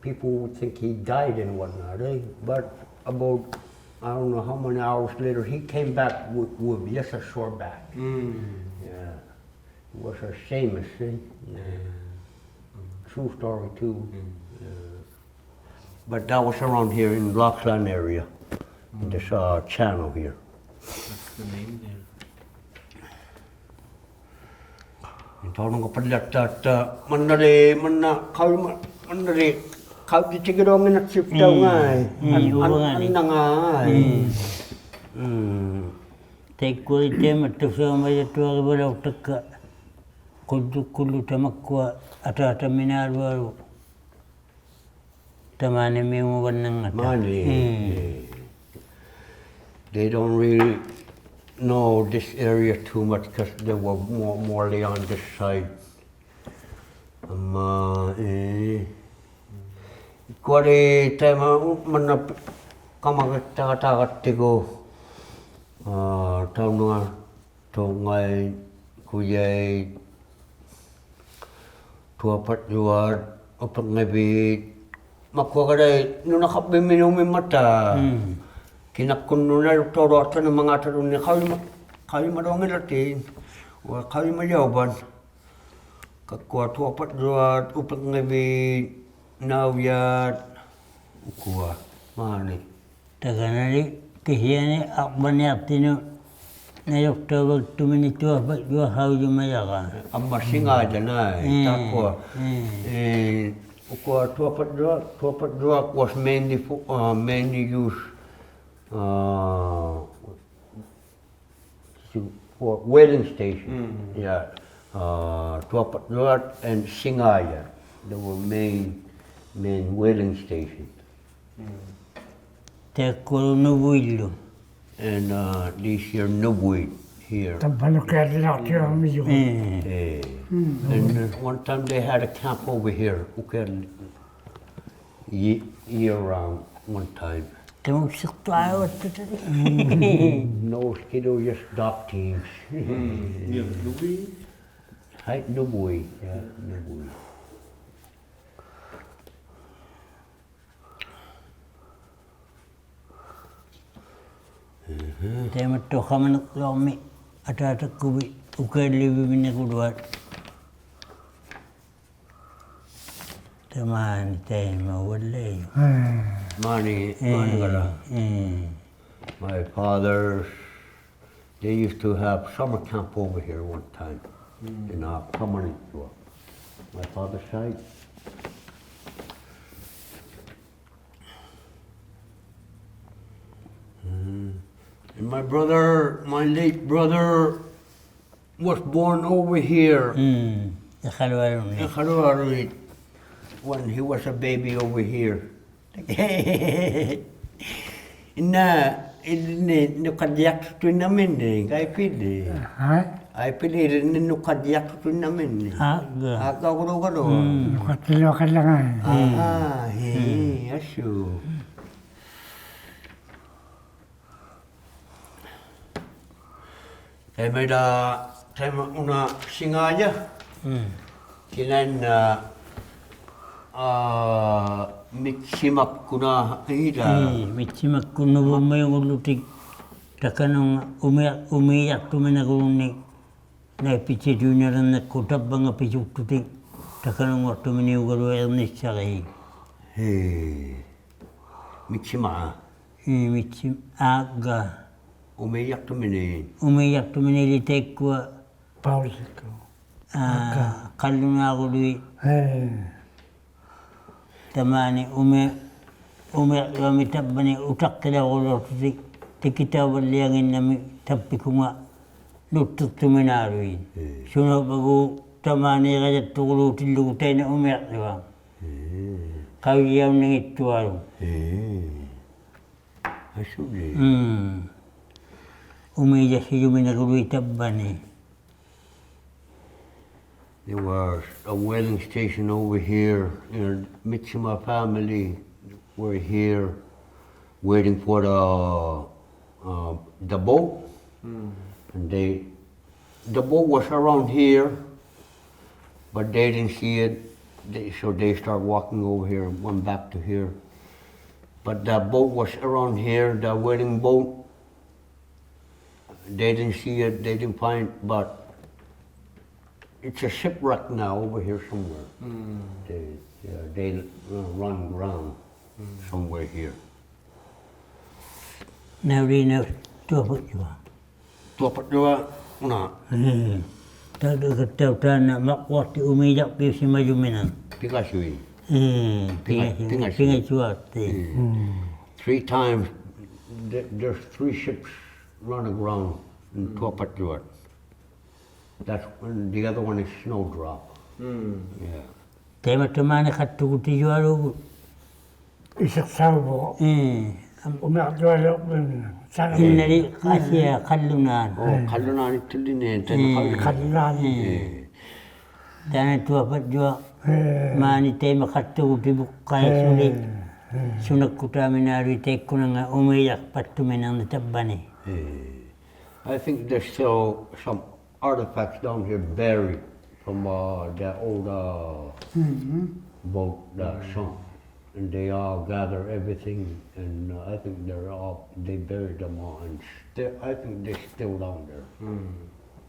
people would think he died and whatnot, eh? But about, I don't know how many hours later, he came back with, with just a sore back. Yeah. It was a shaman, eh? Yeah. True story, too. Yeah. But that was around here in Loxland area, in this, uh, channel here. What's the name there? Taununga palatta, uh, mannali, manna, kauma, mannali, kautitikirunga na siptaungai. Mm. An, an, uvangali. Annangai. Mm. Taikkua taimattauq saumajatuarivalauktakka, qullu, qullu tamakkua, ataataminaalualu. Tamaanimiunguvannangata. Maani. Mm. They don't really know this area too much 'cause they were more, morely on this side. Amma, eh, kuari taima manna kamagattagatagattigu, ah, taununga Tungai, Kujait, Tuapatjuat, Upangavit, makuagarai nunakavvimminumimmata. Mm. Kinakkunnunairuktauluaqtani mangatarunni qaujima, qaujimaluangilatin, wa qaujimajauvan. Kakkua Tuapatjuat, Upangavit, Naujat, ukua, maani. Takanali kihiani arvaniaqtinut najuktauvaktumini Tuapatjuat qaujimajara. Amma Singaja nai, mm, takkua. Mm. Eh, ukua Tuapatjuat, Tuapatjuat was mainly for, uh, mainly used, uh, to, for whaling station. Mm. Yeah. Uh, Tuapatjuat and Singaja. They were main, main whaling stations. Mm. Taikkua Nuvuillu. And, uh, this here Nuvui here. Tampanukialilautiamiju. Mm. Eh. Mm. And, uh, one time they had a camp over here. Ukial ye-, year round one time. Tamuksiqtuaruattutani. No mosquito, just dock teams. Mm, yeah, Nuvui. Hi, Nuvui. Yeah, Nuvui. Taimattuqamaniqluarmi ataatakkuvit ukialiviminiquluat. Tamaani taima uallaijuq. Maani, eh, maani kala. Eh. My father's, they used to have summer camp over here one time in, uh, Kamanitsua. My father's side. Mm. And my brother, my late brother, was born over here. Mm. Iqaluaruni. Iqaluaruni. When he was a baby over here. Inna, ilinni nuqalliyaqtutuinnaminni, qaipili. Hai? Qaipili ilinni nuqalliyaqtutuinnaminni. Aa, ga. Aa, ga, ga, ga, ga. Mm. Nuqattiluaqallangai. Aa, hi, asu. Taima ila, taima una Singaja. Mm. Kinain, aa, mitsimakkuna ila. Mm, mitsimakkuna Nuvummiungullutik. Takanunga umi-, umiijaqtuminagulunni. Nai pitsituinnalannakkut tavvanga pitsuktutik. Takanunguaqtuminiugaluaq irnissari. Hii. Mitsimaa. Ii, mitsi-, aa, ga. Umiijaqtumini. Umiijaqtumini ili taikkua ᐸᐅᓕᒃᑯ. ᐋ, ᐊᑲ. ᖃᓪᓗᓈᕈᓗᐃᑦ. ᐄ. ᑕᒫᓂ ᐅᒥ-, ᐅᒥᐊᕐᔪᐊᒥ ᑕᕝᕙᓂ ᐅᑕᖅᑭᓚᐅᕈᓗᒃᑎᒃ ᑎᑭᑕᐅᕙᓪᓕᐊᖏᓐᓇᒥ ᑕᑉᐱᑯᖓ ᓄᑦᑎᖅᑐᒥᓈᓗᐃᑦ. ᐄ. ᓱᓇᐅᕝᕙᒎᖅ ᑕᒫᓃᒐᔭᑦᑐᕈᓘᑎᓪᓗᒍ ᑕᐃᓐᓇ ᐅᒥᐊᕐᔪᐊᖅ. ᐄ. ᖃᐅᔨᔭᐅᓐᓂᙱᑦᑐᐊᓗᒃ. ᐄ. ᐊᓱᓕ. ᒻᒻ. ᐅᒥᔭᓯᔪᒥᓇᕈᓗᐃᑦ ᑕᕝᕙᓂ. There was a whaling station over here, and Mitsima family were here waiting for the, uh, the boat. Mm. And they, the boat was around here, but they didn't see it. They, so they start walking over here, went back to here. But the boat was around here, the whaling boat. They didn't see it, they didn't find, but it's a shipwreck now over here somewhere. Mm. They, yeah, they, uh, run around somewhere here. ᓇᐅᓕ ᓇᐅᓪ ᑐᐊᕙᔪᐊ. ᑐᐊᕙᔪᐊ, ᐅᓇ. ᐄ. ᑕᐅᑕᐅ ᑕᐅᑕᓇ ᒪᕐᕈᐊᖅᑎ ᐅᒥᔭᕐᐱᐅᓯᒪᔪᒥᓇᖅ. ᐱᖓᓱᐃᑦ. ᐄ, ᐱᖓ-, ᐱᖓᓱᐃᑦ. ᐱᖓᓱᐃᑦ. ᐱᖓᓱᐊᖅᑎ. ᐄ. Mm. Three times, th-, there's three ships run aground in Tuapatjuat. That's, and the other one is Snowdrop. Mm. Yeah. ᑕᐃᒪ ᑕᒫᓂ ᖃᑦᑐᒍᑎᔪᐊᓘᒍ. ᐃᓯᖅᓴᐅᕗᖅ. ᐄ. ᐅᒥᐊᕐᔪᐊᓕᐅᕐᒪᑦ. ᓴᓇ. ᐃᓐᓇᓕ ᐊᓯᐊ ᖃᓪᓗᓈᑦ. ᐆ, ᖃᓪᓗᓈᓂᑦᑐᓕᓐᓃᑦ, ᑕᐃᓐᓇ ᖃᓪᓗᓈᓂᑦ. ᖃᓪᓗᓈᓂᑦ. ᐄ. ᐄ. ᑖᓐᓇ ᑐᐊᕙᔪᐊ. ᐄ. ᒫᓂ ᑕᐃᒪ ᖃᑦᑐᒍᑎᕗᖅᑲᐃ ᓱᓕ. ᐄ. ᓱᓇᒃᑯᑖᒥᓈᓗᐃᑦ ᑕᐃᒃᑯᓇᖓ ᐅᒥᔭᖅᐸᑦᑐᒥᓇᕐᓂᒃ ᑕᕝᕙᓂ. ᐄ. I think there's still some artifacts down here buried from, uh, the old, uh, boat that sunk. And they all gather everything, and, uh, I think they're all, they buried them all, and sti-, I think they're still down there. Mm.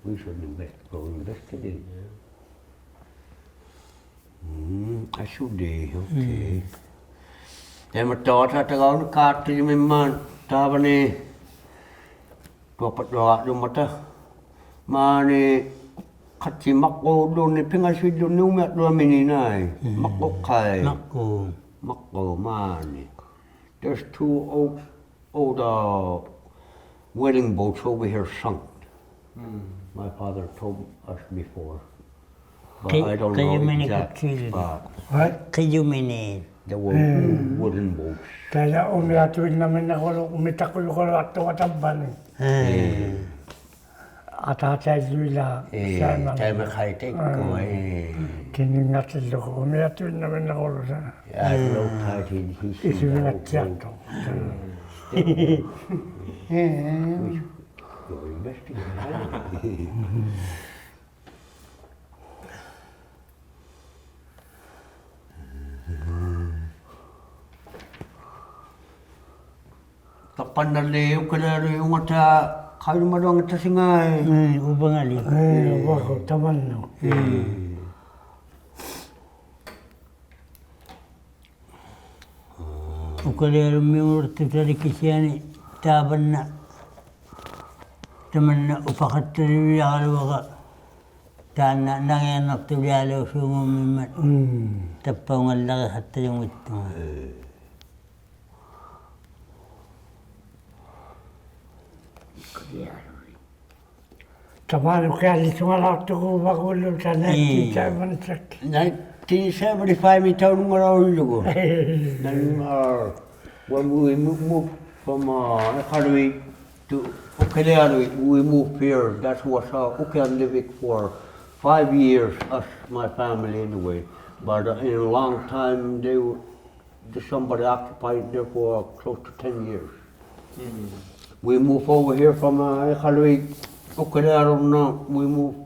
We should invest-, go investigate. Mm, I should, eh, okay. ᑕᐃᒪ ᑕᐅᑕ ᑕᒐᐅᓇ ᖃᑦᑐᔪᒥᒻᒪᑦ ᑕᕝᕙᓂ ᑐᐊᕙᔪᐊᕐᔪᒻᒪᑕ. ᒫᓂ ᖃᑦᓯ ᒪᕐᕉᓪᓘᓐᓃᑦ ᐱᖓᓱᐃᓪᓘᓐᓃᑦ ᐅᒥᐊᕐᔪᐊᒥᓃᑦ ᓇᐃ. ᒪᕐᕉᖅᑲᐃ. ᒪᕐᕉᒃ. ᒪᕐᕉᒃ ᒫᓂ. There's two old, old, uh, whaling boats over here sunk. My father told us before. But I don't know exact spot. ᕿ-, ᕿᔪᒥᓂᖅ. There were wooden boats. ᑕᐃᓛ ᐅᒥᐊᑐᐃᓐᓇᒥᓇᒃᑯᓗᒃ, ᐅᒥᑕᒃᑯᓗᒃ ᖃᓗᐊᖅᑐᖓ ᑕᕝᕙᓂ. ᐊᑖᑕ ᐃᓗᐃᓛ ᑕᐃᒪ. ᑕᐃᒪ ᖃᐃ ᑕᐃᒃᑯᐊ. ᑭᓂᖓᑎᓪᓗᒍ ᐅᒥᐊᑐᐃᓐᓇᒥᓇᒃᑯᓗᓗᓴ. ᐃᓱᕕᖓᑦᓯᐊᖅᑐᖅ. ᑕᕝᕙᓐᓇᓕ ᐅᑭᓕᐊᓗᐃᑦ ᐅᖓᑕ ᖃᐅᔨᒪᓗᐊᖓᑕ ᓯᖓᐃ. ᐅᕙᖓᓕ. ᐅᕙᒍ ᑕᒪᓐᓄ. ᐅᑭᓕᐊᓗᒻᒥᐅᓕᖅᑐᑕᓕ ᑭᓯᐊᓂ ᑕᕝᕙᓐᓇ ᑕᒪᓐᓇ ᐅᐸᖃᑦᑕᓕᓕᐊᕋᓗᐊᕋ ᑖᓐᓇ ᓇᖏᐊᕐᓇᖅᑐᓕᐊᓘᓲᖑᒻᒥᒻᒪᑦ. ᑕᑉᐸᐅᖓᓪᓚᕆᖃᑦᑕᔪᙱᑦᑐᖓ. ᑕᒫᓂ ᐅᑭᐊᓕᓱᖓᓚᐅᖅᑐᒍᒪᒍᓗ ᑕᓐᓇ ᐄ. Nineteen seventy-five-ᒥ ᑕᐅᓄᖓᓚᐅᓪᓗᒍ. Then, uh, when we mo-, moved from, uh, Iqaluit to Ukilealui, we moved here. That was, uh, Ukialivik for five years, us, my family anyway. But, uh, in a long time, they were December, they occupied there for close to ten years. We moved over here from, uh, Iqaluit, Ukilealui, we moved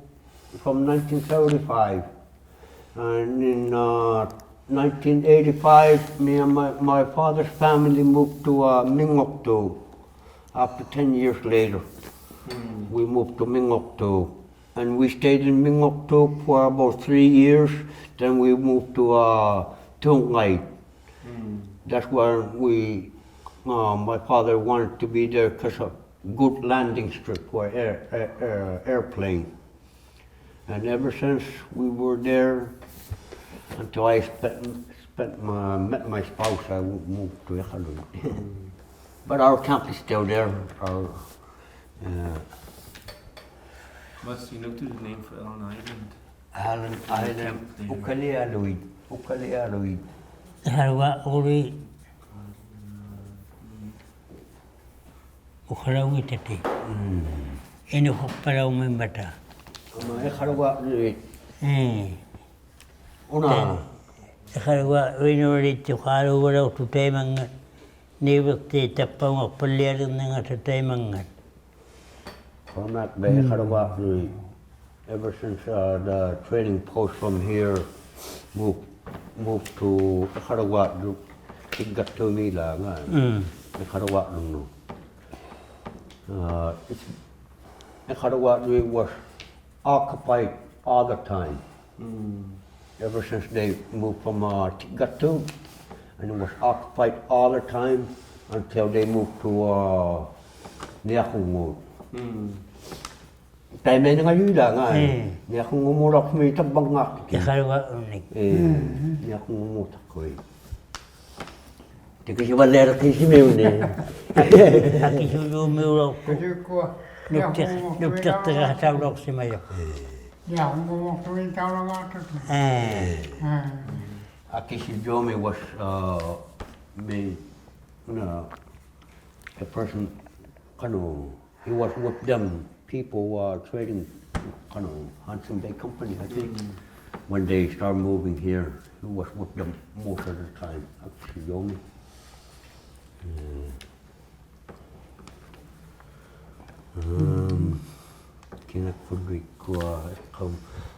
from nineteen seventy-five. And in, uh, nineteen eighty-five, me and my, my father's family moved to, uh, Mingokto. After ten years later, we moved to Mingokto. And we stayed in Mingokto for about three years. Then we moved to, uh, Tungai. That's where we, uh, my father wanted to be there 'cause of good landing strip for air, air, air, airplane. And ever since we were there, until I spent, spent my, met my spouse, I moved to Iqaluit. But our camp is still there. Our, uh, What's the, you know, the name for Allen Island? Allen Island, Ukalialuit, Ukalialuit. Iqaluit, Ukalaungitati. Mm. Inuqaqpalaumimmata. Ama Iqaluit. Mm. Una. Iqaluit, Inuqaqpalaumimmata taimannga. Niuliqti tappaungaqpallialirningata taimannga. From that day, Iqaluit, ever since, uh, the trading post from here moved, moved to Iqaluit, Tiggattumiilanga. Mm. Iqaluit, no. Uh, it's, Iqaluit was occupied all the time. Mm. Ever since they moved from, uh, Tiggattu, and it was occupied all the time until they moved to, uh, Niaqungu. Mm. Taimannga yuilanga, eh. Niaqungumuulauqsimi tappangaqtiki. Iqaluit. Eh, Niaqungumuutaqui. Tikisivalliaraqisimiunni. Akisujumiulauqtuq. Nuptiq-, nuptiqtiqaqtaulauqsimajuq. Niaqungumuuqtumiitaulangaaqtut. Eh. Eh. Akisujumi was, uh, me, no, a person, qanuq, he was with them. People were trading, kind of, Hudson Bay Company, I think. Mm. When they start moving here, he was with them most of the time, Akisujumi. Yeah. Um, Kinakulikuwa,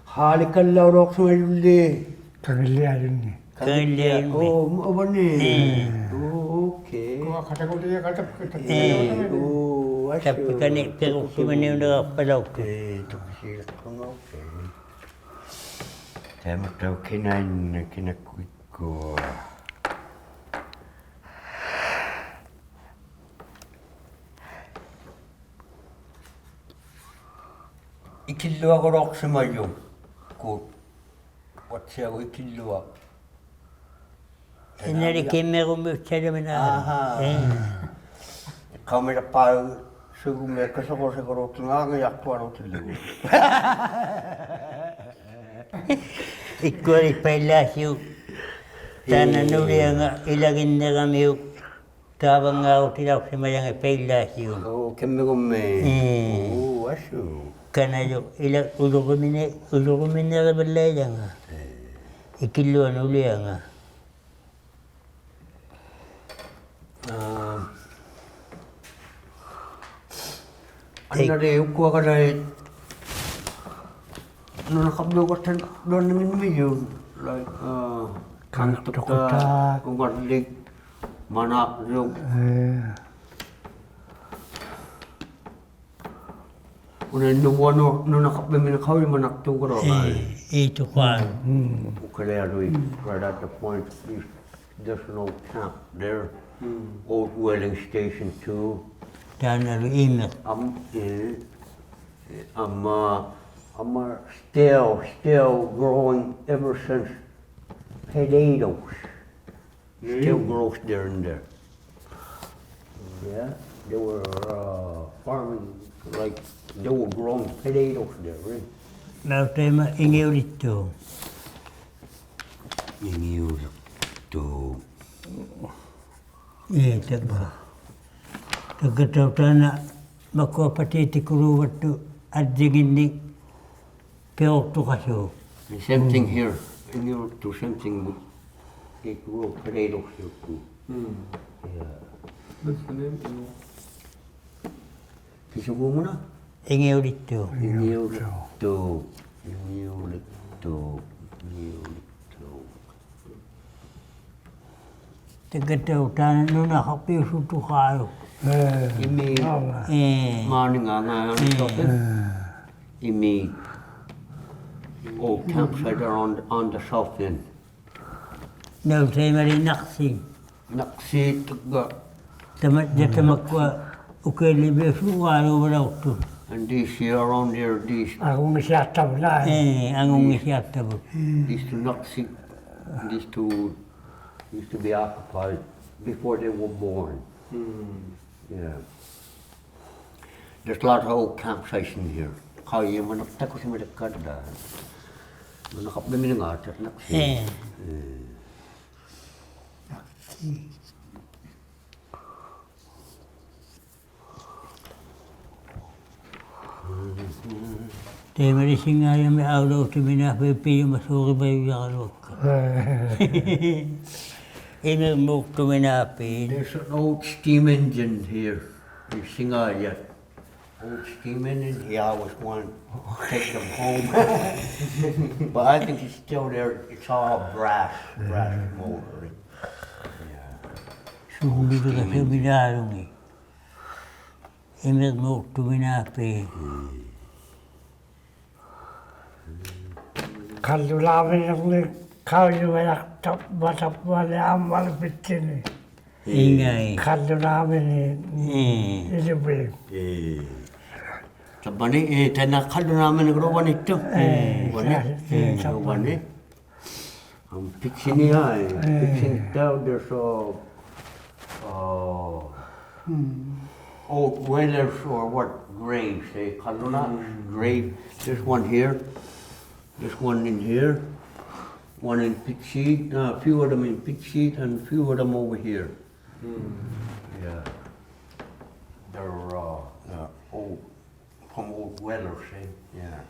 Haalikallauruqsumajulli. Kangilliajunni. Kangilliajunni. Oh, ma-, oh, bani. Eh. Oh, okay. Kuwa katakuti ya katap-, katap-, eh, oh, I see. Tapikani, piruqsumaniunaqpalauqtuq. Eh, tukusilaqqunga, okay. Taimattauq kinain, Kinakulikuwa. Ikilluaguruqsimajuq. Ku-, what's your ikillua? Inari kimmirumiutsalamina. Aha. Eh. Kamira pau sugumi kasuqusigurutunga angayaqtuarutillugu. Ikkuari pailaasiuk. Taanna nulianga ilaginniramiuk. Taavanngaarutilaaqsimajanga pailaasiuk. Oo, kammigummi. Mm. Oo, asu. Kanaju ila ujurumini, ujuruminiarivallajanga. Eh. Ikilluanulianga. Aa. Ei. Annari ukua kalai nunaqarmiuq gatan duananginmijun, like, uh, kantuqtaak, ungarlik, manaqjuk. Eh. Una nuvva nu-, nunaqarmiminaqauli manaqtuugaluaqai. Eh, ituqaan. Mm. Ukalialuit, right at the point, there's no camp there. Mm. Old whaling station too. Taannalu imiq. Um, eh, um, uh, um, uh, still, still growing ever since potatoes. Still grows there and there. Yeah, they were, uh, farming, like, they were growing potatoes there, right? Nautaima ingiulittuuq. Ingiulittuuq. Ii, tagga. Tagga tautaana makkua patitikuruuvattuq ajjinginnik piruqtuqasuuq. Same thing here. Ingiulittuuq, same thing. It grow potatoes here too. Mm. Yeah. What's the name? Kisukuumuna? Ingiulittuuq. Ingiulittuuq. Ingiulittuuq. Ingiulittuuq. Tagga tautaana nunaqarpiusutuqaalu. Eh. Imi. Eh. Maaninga, nga, eh. Imi. Old campsite around on the south end. Nautaimali naqsi. Naqsi tagga. Tama-, ja tamakkua ukialiviusuugaluuvalauqtut. And these here around here, these, ᐊᖑᙱᑦᓯᐊᖅᑕᕗᑦ ᓈ. ᐄ, ᐊᖑᙱᑦᓯᐊᖅᑕᕗᑦ. These two nuts, these two used to be occupied before they were born. Yeah. There's lots of old campsites in here. ᖃᐅᔨᒪᓇᖅᑕᒃᑯᑦ ᓯᒪᓕᒃᑲᓐᑕ. ᒪᓇᖃᖅᐱᒥᓂᖓ ᑕᓐᓇ. ᐄ. ᐄ. ᑕᐃᒪᓕ ᓯᖓᔭᒥ ᐊᐅᓚᐅᖅᑐᒥᓇ ᐱᐱᔪᒪᓲᕆᕙᔪᔭᕋᓗᐊᒃᑲ. ᐃᒥᕐᒨᖅᑐᒥᓇᐱ. There's an old steam engine here in ᓯᖓᔭ. Old steam engine, he always wanted to take them home. But I think it's still there. It's all brass, brass motor. Yeah. ᓱᕈᓕᕋᓱᒥᓛᓗᖏᑦ. ᐃᒥᕐᒨᖅᑐᒥᓇᐱ. ᖃᓪᓗᓈᒥᓂᕐᓂᒃ ᖃᐅᔨᕙᔭᖅᑕᕙᓴᕙᓂ ᐊᒻᒪᓗ ᐱᑦᓯᓂ. ᐃᖓᐃ. ᖃᓪᓗᓈᒥᓂᒃ ᐄ. ᐃᓗᐱ. ᐄ. ᓴᕙᓂ, ᐄ, ᑕᐃᓐᓇ ᖃᓪᓗᓈᒥᓂᒃ ᓗᕙᓂᑦᑐᓴᕙᓂ. ᐄ, ᓴ-, ᐄ, ᓴ-, ᓗᕙᓂ. ᓴᕙᓂ. Um, ᐱᑦᓯᓂ, ᐄ. ᐱᑦᓯᓂᑦᑕᐅᖅ, there's a, uh, old whalers or what, graves, eh? ᖃᓪᓗᓈ grave. There's one here. There's one in here. One in Pitshead. Uh, few of them in Pitshead and few of them over here. Yeah. They're, uh, uh, old, from old whalers, eh? Yeah.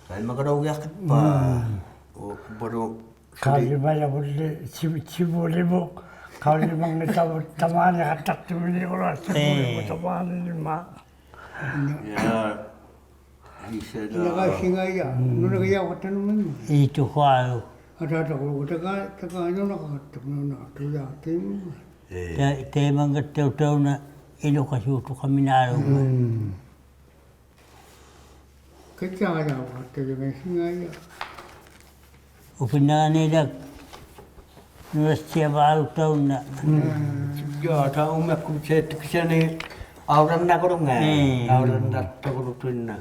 ᑕᐃᒪᑲᓗᒃ ᔭᒃᑲ. ᐅ, ᐸᕈ. ᖃᐅᔨᒪᔭᕗᓪᓕ ᓯ-, ᓯᕗᓕᕗᖅ. ᖃᐅᔨᒪᙱᑕᕗᑦ ᑕᒫᓂ ᖃᑦᑕᖅᑐᒥᓂᒃ ᐅᕋ ᓯᕗᓕᕗᖅ ᑕᒫᓂ ᒪ. Yeah. He said, uh, ᓄᓇᖃᐃ ᓯᖓᐃᔭ, ᓄᓇᖃᐃ ᔭᒃᑲ ᑕᓄᒻᒥᒻ. ᐄ ᑐᖃᕈ. ᐊᑖᑕᑯ ᑕᑲ, ᑕᑲ ᓄᓇᖃᑦᑕᖅ ᓄᓇ ᑐᔭ ᑕᐃᒪ. ᑕ-, ᑕᐃᒪᙵᑦᑕᐅᖅ ᑕᐅᓇ ᐃᓄᖃᓲᑐᖃᒥᓈᓘᒃ. ᑲᔾᔮᕋᔮᕙᑦ ᑕᐃᒪ ᓯᖓᐃᔭ. ᐅᐱᓐᓇᕋᓂᓛᒃ ᓄᓇᑦᓯᐊᕙᓗᒃ ᑕᐅᓇ. ᔮ, ᑕᐅᒪᒃᑯᑦ ᓯᐊᑦᑐᒃ ᑭᓯᐊᓂ ᐊᐅᓚᓐᓇᑯᓗᖓ. ᐊᐅᓚᓐᓇᑦᑕᑯᓗᒃᑐᐃᓐᓇ.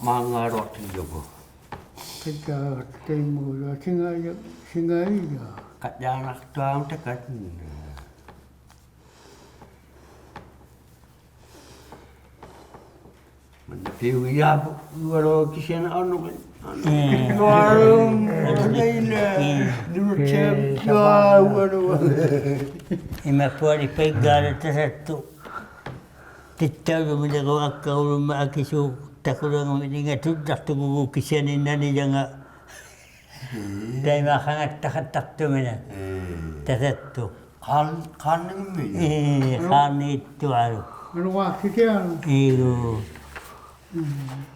ᒫᖓᓗᐊᖅᑎᓪᓗᒍ. ᑲᔾᔮᕋᑦᑕ ᑕᐃᒪ ᓯᖓᐃᔭ, ᓯᖓᐃᔭ. ᑲᔾᔮᕋᑦᑕ ᑕᑲᑦ. ᒪᓐᓇ ᐱᐅᒋᔮᕗᖓᓗ ᑭᓯᐊᓂ ᐊᓄᕐᕕᒃ. ᐊᓄᕐᕕᒃ. ᓄᕐᕕᒃ. ᐃᒪᒃᑯᐊᓕ ᐸᐃᒃᑳᓚ ᑕᓴᑦᑐᖅ. ᑎᑦᑕᐅᓗᒥᓂᕈᐊᒃᑲᐅᓗᒻᒪᑦ ᐊᑭᓲᖅ ᑕᑯᓚᖓᒥᓂᖓ ᑐᓪᓚᖅᑐᒍᒍ ᑭᓯᐊᓂ ᓇᓂᔭᖓ. ᑕᐃᒪ ᖃᖓᑦᑕᖃᑦᑕᖅᑐᒥᓇ. ᑕᓴᑦᑐᖅ. ᖃᓐ-, ᖃᓐᓂᖕᒥ. ᐄ, ᖃᓐᓂᑦᑐᐊᓗᒃ. ᐊᓗᒃᑲᖅᓯᑎᐊᓗᒃ. ᐄ, ᒪᓐᓇ.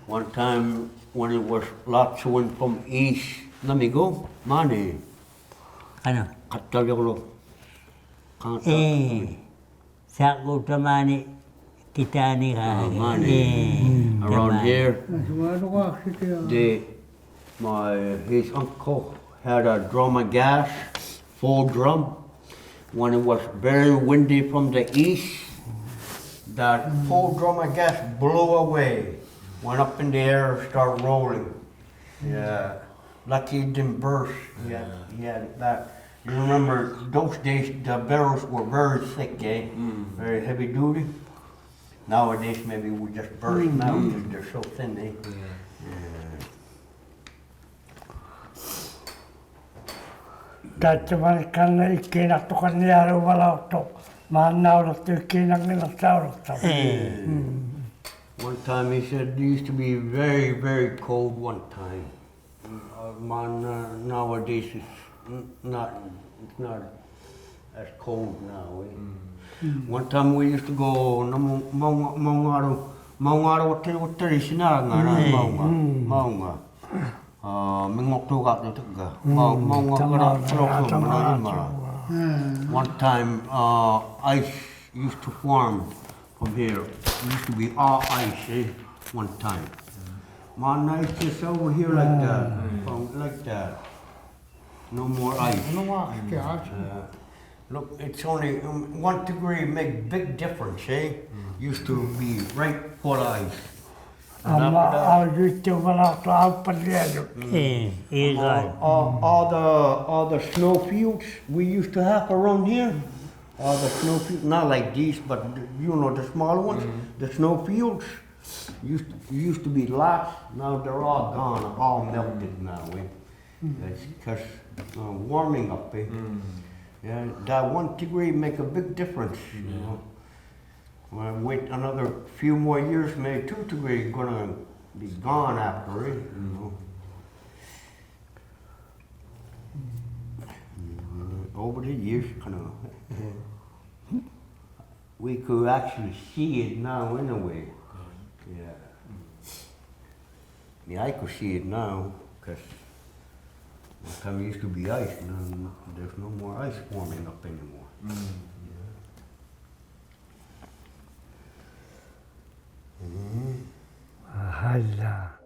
One time when it was lots of wind from east, ᓇᒥᒎᖅ, ᒫᓂ. ᐊᓄ. ᖃᑦᑕᐅᔭᕈᓗᒃ. ᖃᖓᑦᑕ. ᐄ. ᓴᖅᑯᑕᒫᓂ ᑭᑖᓂᖓ. ᒫᓂ. ᐄ, around here, ᐊᓗᒃᑲᖅᓯᑎᐊᓗᒃ. The, my, his uncle had a drum of gas, full drum. When it was very windy from the east, that full drum of gas blew away, went up in the air, started rolling. Yeah. Lucky it didn't burst. He had, he had that. You remember those days, the barrels were very thick, eh? Very heavy duty. Nowadays, maybe we just burst now because they're so thin, eh? Yeah. ᑕᑦᓯᒪᓂ ᖃᓐᓇ ᐃᒃᑮᓇᖅᑐᖃᓐᓂᐊᓘᕙᓚᐅᖅᑐᖅ. ᒫᓐᓇᐅᓕᖅᑐᖅ ᐃᒃᑮᓇᖏᓐᓇᖅᑕᐅᓕᖅᑐᖅ. One time he said it used to be very, very cold one time. Uh, man, uh, nowadays it's n-, not, it's not as cold now, eh? One time we used to go, na, mau-, maunga, maunga ro, maunga ro, what, what, what, maunga, maunga. Uh, mingok tuga, tuga. Mau-, maunga, kara, kara, kara, kara. One time, uh, ice used to form from here. It used to be all ice, eh? One time. Mana, it's just over here like that. From like that. No more ice. No more ice. Uh, Look, it's only, um, one degree make big difference, eh? Used to be right for ice. Ama After that, aujuttumalauqtuq auppalianut. Ii, ii all, kai. all, all the all the snow fields we used to have around here, all the snow fields, not like these, but you know the small ones, the snow fields used used to be lots. Now they're all gone, all melted now. Eh? That's because uh, warming up. Eh? Yeah, that one degree make a big difference. You know. Well, wait another few more years, maybe two degree gonna be gone after it. You know. Over the years, kind of, we could actually see it now in a way. Yeah. Yeah, I could see it now because one time it used to be ice. Now there's no more ice forming up anymore. Yeah. Ahala.